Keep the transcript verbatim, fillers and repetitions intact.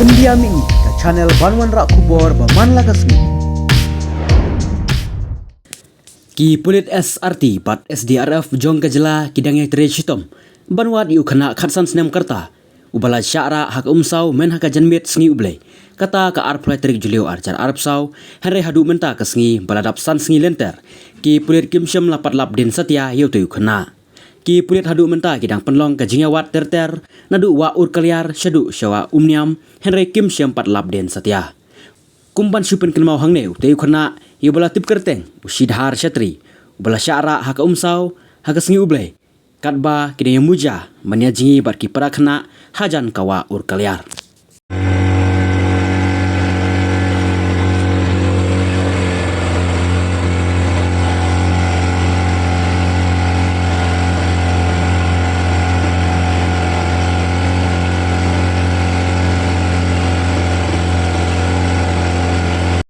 India Mini, ka channel ban wanrah khubor ba man la ka sngi. Ki pulit S R T bad S D R F jong ka jylla ki dang ïatrei shitom ban wad ïa u khynnah khatsan snem ka rta uba la shah rah ha ka umsaw myn ha ka janmiet Sngi U Blei, kata ka arphew lai tarik Jylliew arhajar arphew saw, hynrei haduh mynta ka sngi ba la dap san sngi lynter, ki pulit kim shym la pat lap dien satia ïa utei u khynnah. Ki pulit haduh mynta ki dang pynlong ka jingïawad ter ter naduh Wah Urkaliar shaduh sha Wah Umniam, hynrei kim shym pat lap dien satia. Kum ban shu pynkynmaw hangne, utei u khynnah ïa uba la tip kyrteng u Shidhar Shatri, uba la shah rah ha ka umsaw ha ka Sngi U Blei, katba ki dang ïa muja ban ïa jngi bad ki para khynnah hajan ka Wah Urkaliar.